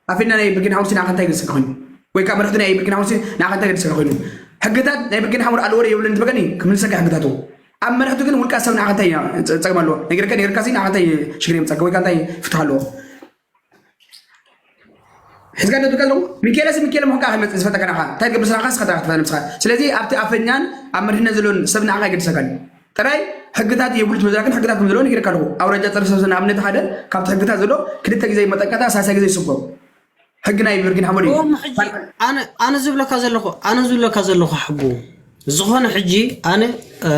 ኣፈኛ ናይ ብርጌድ ሓሙሲ ንዓኻ እንታይ ገድሰካ ኮይኑ? ወይ ከዓ መራሕቲ ናይ ብርጌድ ሓሙሲ ንዓኻ እንታይ ገድሰካ ኮይኑ? ሕግታት ናይ ብርጌድ ሓሙር ኣለዎ ዶ የብሉን ትብለኒ? ክምልሰካ ሕግታቱ። ኣብ መራሕቱ ግን ውልቃ ሰብ ንዓኻ እንታይ ጸ-፣ ጸገም ኣለዎ? ነጊረካ፣ ነጊረካ ሲ ንዓኻ እንታይ ሽግር የምጸካ? ወይ ከዓ እንታይ ፍትሕ ኣለዎ? ሒዝካ ዶ ትብለካ ኣለኹ? ሚካኤለሲ ሚካኤለ ምዃንካ ከመጽእ ዝፈጠካ ንዓኻ። እንታይ ትገብር ስራሕካ ንስኻ ጥራሕ ትፈጥር ንስኻ። ስለዚ ኣብቲ ኣፈኛን ኣብ መሪሕነት ዘሎን ሰብ ንዓኻ ኣይገድሰካን። ጥራይ ሕግታት የብሉ ትብል ዘለካ፣ ግን ሕግታት ከም ዘለዎ ነጊረካ ኣለኹ። ኣውራጃ ጸረ ሰብ ንኣብነት ሓደ ካብቲ ሕግታት ዘሎ ክልተ ግዜ መጠንቀቕታ፣ ሳልሳይ ግዜ ይስጎም። ሕጊ ናይ ብርጌድ ሓመዱ እዩ። እሞ ሕጂ ኣነ፣ ኣነ ዝብለካ ዘለኹ፣ ኣነ ዝብለካ ዘለኹ ሓቡ፣ ዝኾነ ሕጂ ኣነ፣ እ፣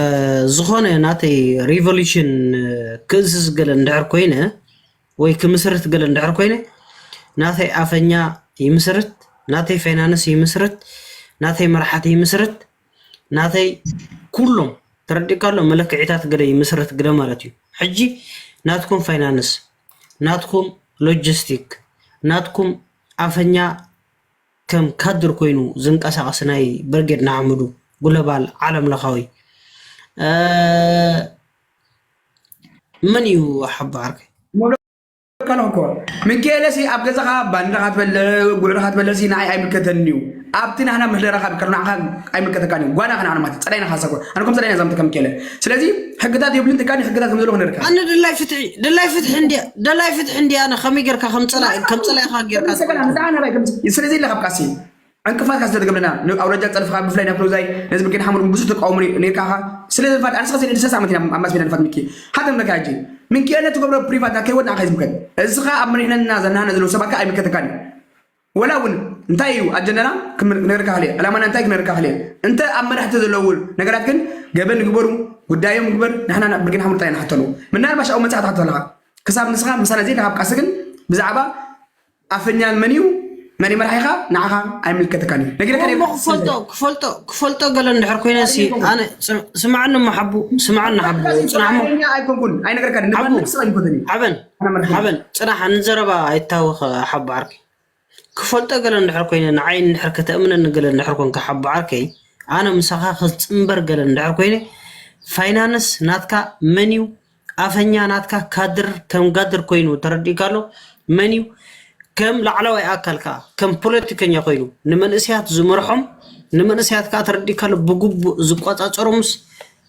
ዝኾነ ናተይ ሪቮሉሽን፣ እ፣ ክእዝዝ ገለ እንድሕር ኮይነ፣ ወይ ክምስርት ገለ እንድሕር ኮይነ፣ ናተይ ኣፈኛ ይምስርት፣ ናተይ ፋይናንስ ይምስርት፣ ናተይ መርሓቲ ይምስርት፣ ናተይ ኩሎም ተረዲእካ ኣሎ መለክዒታት ገለ ይምስርት ገለ ማለት እዩ። ሕጂ ናትኩም ፋይናንስ፣ ናትኩም ሎጂስቲክ፣ ናትኩም ኣፈኛ ከም ካድር ኮይኑ ዝንቀሳቐስ ናይ ብርጌድ ንሓመዱ ግሎባል ዓለም ለኻዊ፣ እ፣ መን እዩ ሓቡ ዓርከይ? እሞ ብለካ ኣለኹ እኮ። ሚካኤለሲ ኣብ ገዛኻ ባንድራኻ ትበልዕ፣ ጉዕርኻ ትበልዕሲ ንዓይ ኣይምልከተንን እዩ። ኣብቲ ናህና ምሕደራኻ ብከር ንዓኻ ኣይምልከተካን እዩ። ጓና ኸን ኣነ ማለት ጸላይና ኻሰኮ። ኣነ ከም ጸላይና ዛምተ ከም ሚካኤለ። ስለዚ ሕግታት የብልን ትካኒ ሕግታት ከም ዘሎ ክነርካ። ኣነ ደላይ ፍትሒ፣ ደላይ ፍትሒ እንድያ፣ ደላይ ፍትሒ እንድያ። ኣነ ከመይ ጌርካ ከም ጸላይ፣ ከም ጸላይኻ ጌርካ ሰገና፣ ንስኻ ናባይ ከም፣ ስለዚ ኢለ ካብ ቃሲ። ዕንቅፋት ካብ ዝተገብረና፣ ንኣውራጃ ጸርፍኻ ብፍላይ ናብ ፕሮዛይ ነዚ ብርጌድ ሓመዱ ብዙሕ ተቃውሞ ነይርካ ኢኻ። ስለ ዘፋድ ኣንስኻ ዘይ ንሰሳ ዓመት ኢና ኣብ ማስ ሜዳ ንፋት ሚኪ። ሓተም ነካ ሕጂ። ምን ኪኣለ ትገብሮ ፕሪቫት ከይወድና ከይዝምከን። እዚ ኸኣ ኣብ መሪሕነትና ዘናህና ዘለዉ ሰባት ከኣ ኣይምልከተካን እዩ። ወላ እውን እንታይ እዩ ኣጀንዳና ክም-፣ ክነግረካ ክእል እየ። ዕላማና እንታይ ክነግረካ ክእል እየ። እንተ ኣብ መራሕቲ ዘለዉ ነገራት ግን ገበን ንግበሩ፣ ጉዳዮም ንግበር፣ ንሕና ናብ ብርጌድ ሓመዱ ጥራይ ንሓተሉ። ምናልባሽ ኣብኡ መጻእካ ትሓቶ ኣለኻ። ክሳብ ንስኻ ምሳና ዘይለካ ኣብ ቃሲ ግን ብዛዕባ ኣፈኛን መን እዩ? መን እዩ መራሒኻ? ንዓኻ ኣይምልከተካን እዩ። ነጊረካ ነይረ። እሞ ክፈልጦ፣ ክፈልጦ፣ ክፈልጦ ገለ እንድሕር ኮይነ ሲ፣ ኣነ፣ ስ-፣ ስምዓኒ እሞ ሓቡ፣ ስምዓኒ ሓቡ፣ ጽናሕ እሞ። ኣፈኛ ኣይኮንኩን፣ ኣይነገርካን። ንማንም ሰብ ኣይምልከተን እዩ። ሓበን፣ ኣነ መራሒ። ሓበን፣ ጽናሕ፣ ንዘረባ ኣይታወኸ ሓቡ ዓርከይ። ክፈልጦ ገለ እንድሕር ኮይነ፣ ንዓይ እንድሕር ከተእምነኒ ገለ እንድሕር ኮንካ ሓቡ ዓርከይ፣ ኣነ ምሳኻ ክጽንበር ገለ እንድሕር ኮይነ፣ ፋይናንስ ናትካ መን እዩ? ኣፈኛ ናትካ ካድር ከም ጋድር ኮይኑ ተረዲእካ ኣሎ። መን እዩ ከም ላዕለዋይ ኣካል ከኣ ከም ፖለቲከኛ ኮይኑ ንመንእሰያት ዝመርሖም፣ ንመንእሰያት ከኣ ተረዲእካ ኣሎ ብግቡእ ዝቆጻጸሮምስ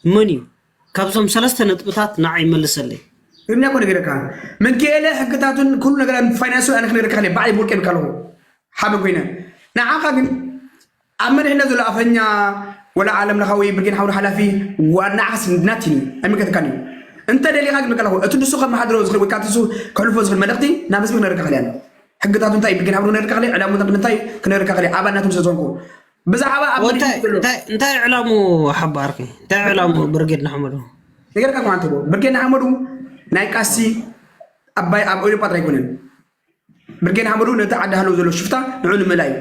መን እዩ? ካብዞም ሰለስተ ነጥብታት ንዓይ መልሰለይ። ትግርኛ እኮ ነጊረካ። ምንክኤለ ሕግታቱን ኩሉ ነገራት ፋይናንሱ ኣነ ክነግረካ ከለይ ባዕለይ ብውልቀይ ብካ ኣለኹ። ሓበን ኮይነ። ንዓኻ ግን ኣብ መሪሕነት ዘሎ ኣፈኛ ወላ ዓለም ለኻዊ ብርጌድ ሓመዱ ሓላፊ ዋና ዓስ ናትኒ ኣይምልከተካን እዩ። እንተ ደሊኻ ግን ከለኹ እቲ ንሱ ከመሓድሮ ዝኽእል ወይ ከዓ እቲ ንሱ ከሕልፎ ዝኽእል መልእኽቲ ናብ ህዝቢ ክነግረካ ክእል እየ። ሕግታቱ እንታይ ብርጌድ ሓመዱ ክነግረካ ክእል እየ፣ ዕላምኡ እንታይ ክነግረካ ክእል እየ፣ ኣባል ናቶም ስለ ዝኾንኩ። ብዛዕባ ኣብ ወ-፣ እንታይ፣ መሪሕነት ዘሎ እንታይ፣ እንታይ ዕላሙ ሓባ ዓርከይ? እንታይ ዕላሙ ብርጌድ ንሓመዱ? ነገርካ እኮ ኣንተ ብርጌድ ንሓመዱ ናይ ቃሲ ኣባይ ኣብ ኤውሮጳ ጥራይ ኣይኮነን። ብርጌድ ሓመዱ ነቲ ዓዲ ሃለው ዘሎ ሽፍታ ንዑ ንምእላይ እዩ።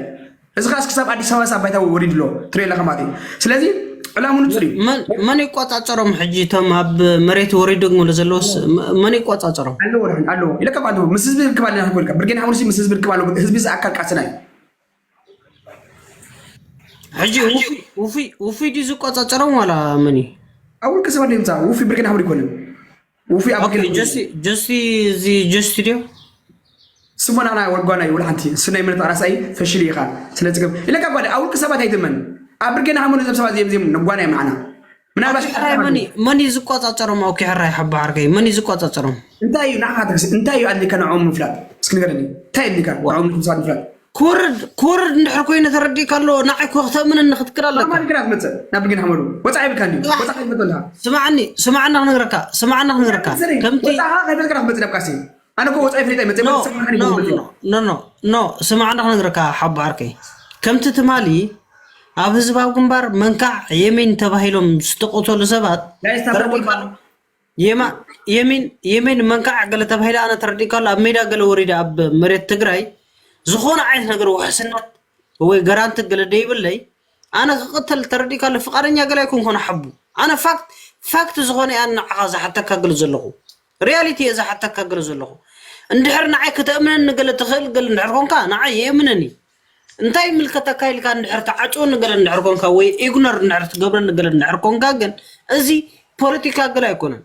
እዚ ኸኣስ ክሳብ ኣዲስ ኣበባ ሳብ ባይታ ወሪዱ ኣሎ፣ ትሪኦ ኣለኻ ማለት እዩ። ስለዚ ዕላሙ ንጹር እዩ። መን፣ መን ይቆጻጸሮም ሕጂ እቶም ኣብ መሬት ወሪዶም ዘሎ ዘለውስ መ-፣ መን ይቆጻጸሮም? ኣለዎ፣ ኣለዎ። ኢለካ እኮ ኣለዎ። ምስ ህዝቢ ርክብ ኣለና እኮ ኢልካ። ብርጌድ ሓመዱሲ ምስ ህዝቢ ርክብ ኣለዎ። ህዝቢ እዚ ኣካል ቃልስና እዩ። ሕጂ ውፊ፣ ውፊ፣ ውፊ ድዩ ዝቆጻጸሮም ዋላ መን እዩ? ኣብ ውልቀ ሰባት ድዩ ምጻእ? ውፊ ብርጌድ ሓመዱ ኣይኮነን። ውፊ ኣብ ኦኬ፣ ብርጌድ ሓመዱ ጀስቲ፣ ጀስቲ፣ እዚ ጀስቲ ድዩ? ስሞና ና ወጓና እዩ፣ ወላ ሓንቲ። እሱ ናይ መሬት ራሳይ ፈሽሊ ኢኻ። ስለ ዝገብ-፣ ኢለካ ጓል፣ ኣብ ውልቀ ሰባት ኣይትእመን። ኣብ ብርጌድ ሓመዱ እዞም ሰባት እዚኦም፣ እዚኦም ነጓና እዮም ንዓና። ምናልባት ኣውኪ ሕራይ መን እዩ፣ መን እዩ ዝቆጻጸሮም? ኣውኪ ሕራይ ሓባ ዓርከይ፣ መን እዩ ዝቆጻጸሮም? እንታይ እዩ ንዓኻ ትግስ-፣ እንታይ እዩ ኣድሊካ ንዕኦም ምፍላጥ? እስኪ ንገረኒ። እንታይ ኣድሊካ ንዕኦም ንስኻት ምፍላጥ? ክወርድ፣ ክወርድ እንድሕር ኮይነ ተረዲእካ ኣሎ፣ ንዓይ እኮ ክተእምነኒ ክትክእል ኣለካ። ማማ ግና ትመጽእ ናብ ብርጌድ ሓመዱ። ወጻኢ ይብልካ እንድዩ። ጽባሕ። ወጻኢ ትመጽእ ኣለኻ። ስማዕኒ፣ ስማዕና ክነግረካ፣ ስማዕና ክነግረካ። ጽሪ። ከምቲ ወጻኻ ከይፈልጥካ ክትመጽእ ናብ ቃሲ። ኣነ እኮ ወጻኢ ፈሊጠ መጽእ፣ ኖ፣ መጽእ ሰማዕኒ ኖ፣ ይመጽእ። ኖ፣ ኖ፣ ኖ፣ ኖ፣ ስማዕና ክነግረካ ሓባ ዓርከይ። ከምቲ ትማሊ ኣብ ህዝባዊ ግንባር መንካዕ የሚን ተባሂሎም ዝተቆተሉ ሰባት ጋይስ፣ ታብታ ተረዲእካ ቦልካ የማ-፣ የሚን፣ የሚን መንካዕ ገለ ተባሂለ ኣነ ተረዲእካ ኣሎ። ኣብ ሜዳ ገለ ወሪደ ኣብ መሬት ትግራይ ዝኾነ ዓይነት ነገር ውሕስነት ወይ ገራንቲ ገለ ደይብለይ ኣነ ክቕተል ተረዲእካ ኣሎ። ፍቓደኛ ገለ ኣይኮንኩን ሓቡ። ኣነ ፋክት፣ ፋክት ዝኾነ እያ ንዓኻ ዝሓተካ ገለ ዘለኹ። ሪያሊቲ እየ ዝሓተካ ገለ ዘለኹ። እንድሕር ንዓይ ክተእምነኒ ገለ ትኽእል ገለ እንድሕር ኮንካ ንዓይ የእምነኒ። እንታይ ይምልከተካ ኢልካ እንድሕር ትዓጽወኒ ገለ እንድሕር ኮንካ ወይ ኢግኖር እንድሕር ትገብረኒ ገለ እንድሕር ኮንካ ግን እዚ ፖለቲካ ገለ ኣይኮነን።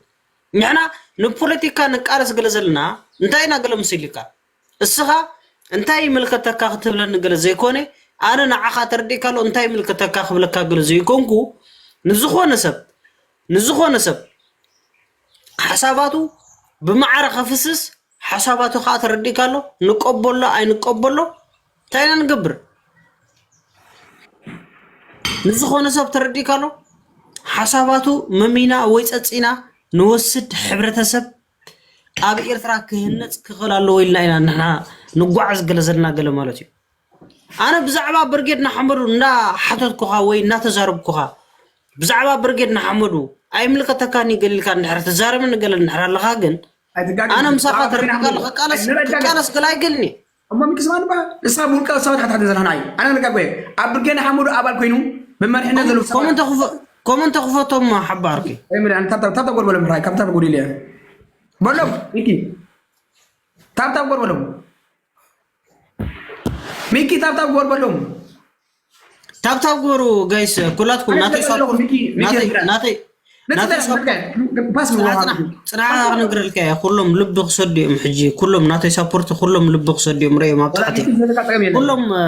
ንሕና ንፖለቲካ ንቃለስ ገለ ዘለና እንታይ ኢና ገለ ምስ ኢልካ? እስኻ እንታይ ይምልከተካ ክትብለኒ ገለ ዘይኮነ፣ ኣነ ንዓኻ ተረዲእካ ኣሎ እንታይ ይምልከተካ ክብለካ ገለ ዘይኮንኩ፣ ንዝኾነ ሰብ ንዝኾነ ሰብ ሓሳባቱ ብማዕረ ከፍስስ፣ ሓሳባቱ ከዓ ተረዲእካ ኣሎ። ንቀበሎ ኣይንቀበሎ እንታይ ኢና ንገብር? ንዝኾነ ሰብ ተረዲእካ ኣሎ። ሓሳባቱ መሚና ወይ ጸጺና ንወስድ፣ ሕብረተሰብ ኣብ ኤርትራ ክህነጽ ክኽእል ኣለዎ ኢልና ኢና ንሕና ንጓዓዝ ገለ ዘለና ገለ ማለት እዩ። ኣነ ብዛዕባ ብርጌድ ንሓመዱ እንዳሓተትኩኻ ወይ እናተዛረብኩኻ፣ ብዛዕባ ብርጌድ ንሓመዱ ኣይምልከተካን እዩ ገለ ኢልካ እንድሕር ትዛረበኒ ገለ እንድሕር ኣለኻ ግን፣ ኣይትጋገ። ኣነ ምሳኻ ተረዲእካ ኣለኹ። ክቃለስ ኣይንረጋገ። ክቃለስ ገለ ኣይገልን እየ። እሞ ሚኪ ስማ ንባ ንሳ ብውልቃዊ ሰባት ሓታሓት ዘለና እዩ። ኣነ ንጋጎ እየ። ኣብ ብርጌድ ንሓመዱ ኣባል ኮይኑ ብመሪሕነት ዘለዉ ሰባት ኮመንት ክፈ- ኮመንት ክፈቶም ሓባርኪ። ወይ ምን ኣንታ ታታ ጎርበሎም ራይ ካብታ ጎዲል እየ። በሎም ሚኪ ታብታብ ጎርበሎም። ሚኪ ታብታብ ጎርበሎም። ታብታብ ጎሩ ጋይስ ኩላትኩም ኣነ ናተይ ተለለኹ ሳፖርት ሚኪ፣ ሚኪ ናተይ ይርዳእ። ናተይ ነቲ ናተይ ተለለኹ ሳፖርት። በቃ፣ ፓስ ጽናሕ ምዋሃብ። ጽናሕ ጽናሕ ክነግረልካ እየ። ኩሎም ልቢ ክሰዱ እዮም። ሕጂ ኩሎም ናተይ ሳፖርት ኩሎም ልቢ ክሰዱ እዮም። ርኦም ኣብ ወላ ታሕቲ ሚኪ ዘለካ ጸገም የለን። ኩሎም እ፣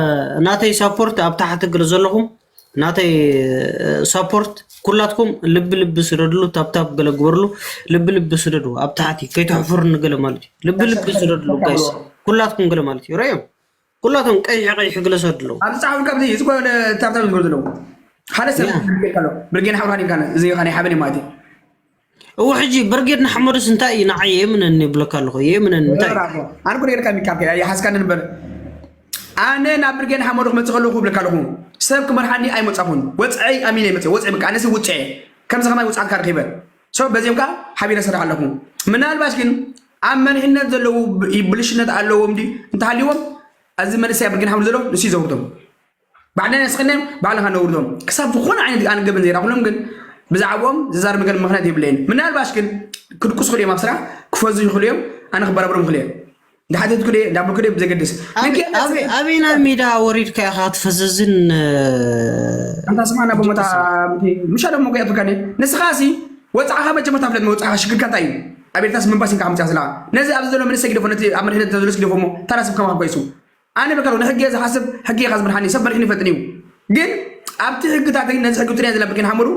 ናተይ ሳፖርት ኣብ ታሕቲ ገለ ዘለኹም ናተይ እ፣ ሳፖርት ኩላትኩም ልቢ ልቢ ስደድሉ፣ ታብታብ ገለ ግበርሉ። ልቢ ልቢ ስደዱ ኣብ ታሕቲ ከይተሕፍሩኒ ገለ ማለት እዩ። ልቢ ልቢ ስደድሉ ጋይስ ኩላትኩም ገለ ማለት እዩ። ርኦም ኩላቶም ቀይሕ ቀይሕ ግለሰ ኣለዉ። ኣብዚ ጻዕብ ካብዚ እዚ ኮነ ታብታብ ዝገብሩ ዘለዉ ሓደ ሰብ ያ። ብርጌድ ኣሎ። ብርጌድ ሓውራ ዲንካ እዚ ኻን ሓበን ማለት እዩ። እው ሕጂ ብርጌድ ንሓመዱስ እንታይ እዩ ንዓይ የምነኒ ይብለካ ኣለኹ። የምነኒ እንታይ እዩ? ኣነ ኮነ ጌርካ ሚካፍ ይሓስካ ነበር። ኣነ ናብ ብርጌድ ሓመዱ ክመጽእ ከለኹ ብለካ ኣለኹ ሰብ ክመርሓኒ ኣይመጻኹን። ወጽዐይ ኣሚነ ይመጽእ ወጽዐ በቃ ኣነሲ ውጽዐ ከምዚ ከማይ ውጽዓትካ ረኺበ። ሶ በዚኦም ከኣ ሓቢረ ሰራሕ ኣለኹ። ምናልባሽ ግን ኣብ መሪሕነት ዘለዉ ብ- ብልሽነት ኣለዎም ድዩ እንተሃልዎም፣ እዚ መንእሰይ ኣብ ብርጌድ ሓመዱ ዘሎ ንሱ እዩ ዘውርዶም። ባዕልና ነስኸናዮም ባዕልኻ ነውርዶም። ክሳብ ዝኾነ ዓይነት ኣነ ገበን ዘይረኣኹሎም ግን ብዛዕባኦም ዝዛረብ ነገር ምኽንያት የብለይን። ምናልባሽ ግን ክድቁስ ይኽእሉ እዮም፣ ኣብ ስራሕ ክፈዙ ይኽእሉ እዮም፣ ኣነ ክበራብሮም ይኽእሉ እዮም። እንዳሓተትኩ ድየ እንዳበልኩ ድየ ብዘገድስ ኣበይ- ኣበይ- ኣበይና ሜዳ ወሪድካ ኢኻ ትፈዘዝን? ኣንታ ስማና ብሞታ ምሻ ደሞ ጎያቱካ ንስኻ ሲ ወፃዕኻ መጀመርታ ፍለጥ መውፃዕኻ ሽግርካ እንታይ እዩ? ኣብ ኤርትራስ ምንባስ ኢንካ ከምፅያ ስላ ነዚ ኣብዚ ዘሎ መንእሰይ ግደፎ ነቲ ኣብ መሪሕነት ዘሎ ግደፎ እሞ ታራ ሰብ ከማኻ ኮይሱ ኣነ በካሎ ንሕጊ እየ ዝሓስብ። ሕጊ ኢኻ ዝምርሓኒ ሰብ መሪሕኒ ይፈልጥኒ እዩ። ግን ኣብቲ ሕግታት ነዚ ሕጊ ትሪያ ዘላ ብርጌድ ሓመዱ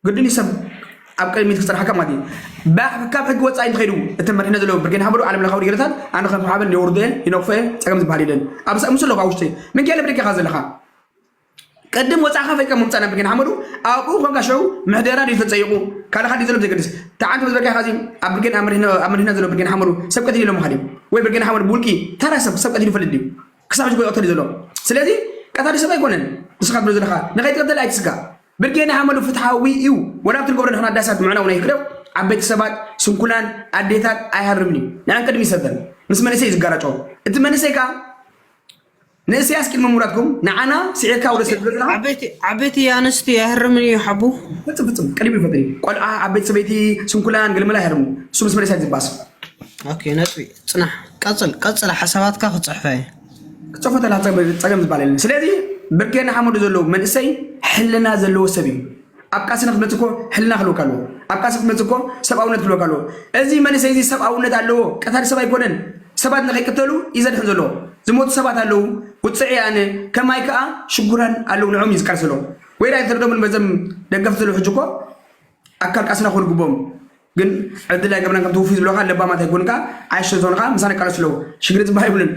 ግድን እዩ ሰብ ኣብ ቅድሚት ክፀርሓካ ማለት እዩ። ባ- ካብ ሕጊ ወፃኢ እንተኸይዱ እቲ መሪሕነት ዘለዎ ብርጌድ ሓመዱ ዓለም ለኻዊ ዲግሪታት ኣነ ከም ሓበን የውርዶ እየ ይነቕፎ እየ። ፀገም ዝበሃል የለን። ኣብ ምስ ኣለኹ ኣብ ውሽጢ ምን ገለ ብደገኻ ዘለኻ ቅድም ወፃእኻ ፈይቀ ምምፃእ ናብ ብርጌድ ሓመዱ ኣብኡ ኮንካ ሸው ምሕደራ ድዩ ተፀይቑ ካልኻ ድዩ ዘሎ ብዘገድስ ተዓንተ ዝበልካ ኢኻ እዚ ኣብ ብርጌድ ኣብ መሪሕነ- ኣብ መሪሕነት ዘሎ ብርጌድ ሓመዱ ሰብ ቀቲሉ ኢሎም ምኻድ እዩ ወይ ብርጌድ ሓመዱ ብውልቂ ተራ ሰብ ሰብ ቀቲሉ ይፈልጥ ድዩ ክሳብ ሕጂ ይቐተል እዩ ዘሎ። ስለዚ ቀታሊ ሰብ ኣይኮነን። ንስኻ ትብሎ ዘለኻ ንኸይትቀተል ኣይትስጋእ። ብርጌድ ሓመዱ ፍትሓዊ እዩ። ወላ ኣብቲ ንገብሮ ንሕና ዳሳት ምዕናው ናይ ክደው ዓበይቲ ሰባት ስንኩላን ኣዴታት ኣይሃርምን እዩ። ንዕን ቅድሚ ይሰደን ምስ መንእሰይ እዩ ዝጋራጨው። እቲ መንእሰይ ከኣ ንእስያስ ቅድሚ ምውራድኩም ንዓና ስዒርካ ወደ ሰብ ዝብለና ዓበይቲ ዓበይቲ ኣንስቲ ኣይህርምን እዩ ሓቡ። ፍጽም ፍጽም ቅድሚ ይፈጥሪ ቆልዓ ዓበይቲ ሰበይቲ ስንኩላን ገለመላ ኣይህርሙ። እሱ ምስ መለሳ ዝባስ ኦኬ ነጥቢ ጽናሕ ቀጽል ቀጽል ሓሳባትካ ክጽሕፈ እየ። ክጽፎ ተላ ጸገም ዝበሃል የለን። ስለዚ ብርጌድ ንሓመዱ ዘለዉ መንእሰይ ሕልና ዘለዎ ሰብ እዩ። ኣብ ቃስና ክትመጽእ እኮ ሕልና ክህልወካ ኣለዎ። ኣብ ቃስና ክትመጽእ እኮ ሰብኣውነት ክህልወካ ኣለዎ። እዚ መንእሰይ እዚ ሰብኣውነት ኣለዎ። ቀታሊ ሰብ ኣይኮነን። ሰባት ንኸይቅተሉ እዩ ዘድሕን ዘሎ። ዝሞቱ ሰባት ኣለዉ። ውጽዕ እየ ኣነ። ከማይ ከኣ ሽጉራን ኣለዉ። ንዕኦም እዩ ዝቃለስ ዘሎ። ወይዳ ኣይተረዶምን በዘም ደገፍቲ ዘለዉ ሕጂ እኮ ኣካል ቃስና ክህሉ ግቦም። ግን ዕድል ኣይገብረን ከም ትውፊ ዝብለካ ለባማት ኣይኮንካ። ዓሽ ዝኾንካ ምሳና ይቃለስ ኣለዎ። ሽግር ዝበሃል የብሉን።